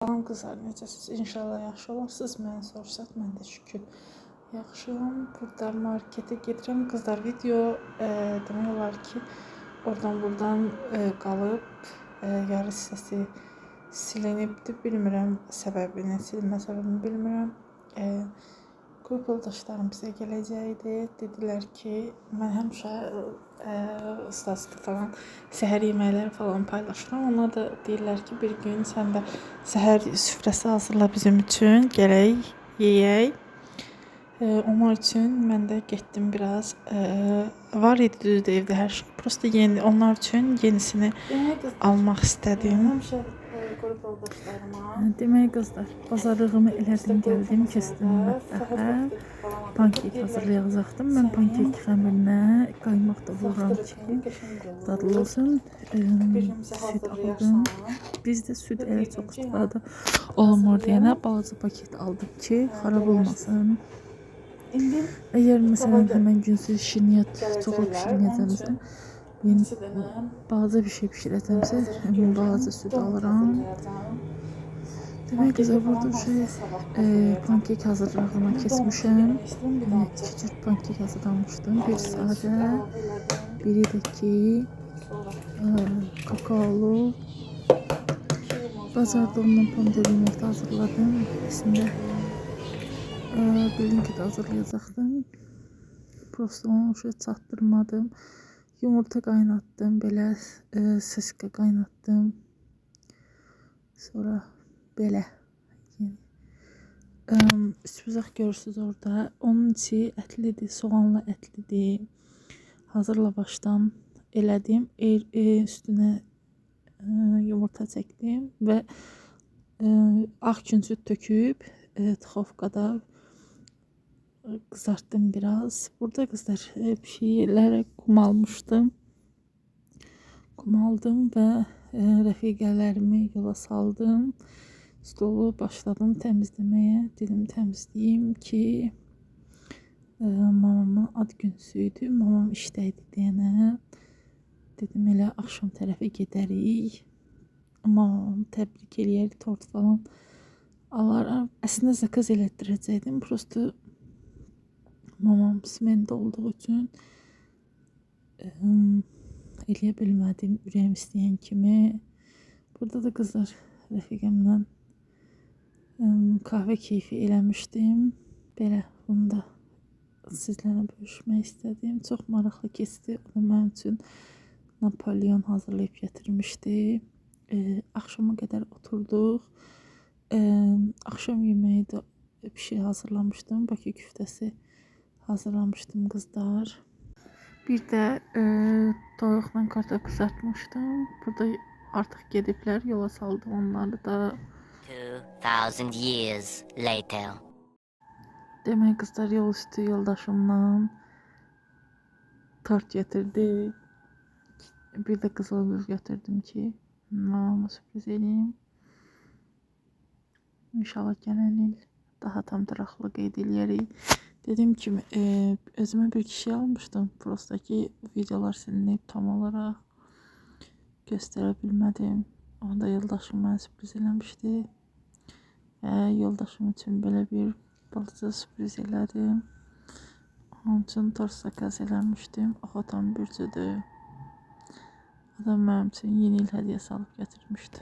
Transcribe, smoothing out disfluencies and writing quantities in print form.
Salam qızlar, necəsiniz? İnşallah yaxşı olarsınız. Məni soruşsaq, mən də şükür yaxşıyam. Burada marketə gedirəm. Qızlar, video demək olar ki, oradan buradan qalıb, yarı hissəsi silinibdir. Bilmirəm səbəbini, silinmə səbəbini bilmirəm. Qrup yoldaşlarım bizə gələcəkdi. Dedilər ki, mən həmişə statusda falan səhər yeməkləri falan paylaşıram. Onlar da deyirlər ki, bir gün sən də səhər süfrəsi hazırla bizim üçün, gələk, yeyək. Onlar üçün mən də getdim biraz. Var idi düzdür evdə hər şey. Prosta yeni onlar üçün yenisini almaq istədim. Həmişə qrup yoldaşlarıma Demək qızlar, bazarlığımı elədim, gəldim, keçdim mətbəxə. Pankek hazırlayacaqdım. Mən pankek xəmirinə qaymaq da vururam ki, dadlı olsun. Süd aldım. Bizdə süd elə çox istifadə olunmur deyənə balaca paket aldım ki, xarab olmasın. İndi Əgər məsələn həmən gün siz şirniyyat, çoxlu bişirməyəcəmsə, yəni balaca bir şey bişirəcəmsə, həmin balaca süd alıram. Demək qızlar, burada şey pankek hazırlığına keçmişəm. İki cür pankek hazırlamışdım. Bir sadə, biri də ki kakaolu. Bacardığımdan pomidor yumurta hazırladım. Əslində bildim ki də hazırlayacaqdım. Prosta onu çatdırmadım. Yumurta qaynatdım, belə sıska qaynatdım. Sonra belə yəni üçbucaq görürsüz orada. Onun içi ətlidir, soğanlı ətlidir. Hazır lavaşdan elədim. Üstünə yumurta çəkdim və ağ küncüt töküb duxovkada qızartdım biraz. Burada qızlar bir şeylərə qum almışdım. Qum aldım və rəfiqələrimi yola saldım. Stolu başladım təmizləməyə. Dedim təmizləyim ki, mamamın ad günüsü idi. Mamam işdə idi deyənə. Dedim elə axşam tərəfə gedərik. Mamamı təbrik eləyərik, tort falan alaram. Əslində zakaz elətdirəcəkdim. Prosta mamam smendə olduğu üçün eləyə bilmədim ürəyim istəyən kimi. Burada da qızlar rəfiqəmlə kahve keyfi eləmişdim. Belə bunu da sizlərlə bölüşmək istədim. Çox maraqlı keçdi. O da mənim üçün Napolyon hazırlayıb gətirmişdi. Axşama qədər oturduq. Axşam yeməyi də bir şey hazırlamışdım. Bakı küftəsi hazırlamışdım qızlar. Bir də toyuqla kartof qızartmışdım. Burada artıq gediblər, yola saldım onları da. 2,000 years later. Demək qızlar, yol üstü yoldaşımla tort getirdi. Bir də qızıl gül götürdüm ki, mamama sürpriz eləyim. İnşallah gələn il daha tam turaqlı qeyd eləyərik. Dediyim kimi özümə bir kişi almışdım. Prosta ki, videolar silinib tam olaraq göstərə bilmədim. Onu da yoldaşım mənə sürpriz eləmişdi. Və yoldaşım üçün belə bir balaca sürpriz elədim. Onun üçün tort zakaz eləmişdim. Oxotan bürcüdür. O da mənim üçün yeni il hədiyyəsi alıb gətirmişdi.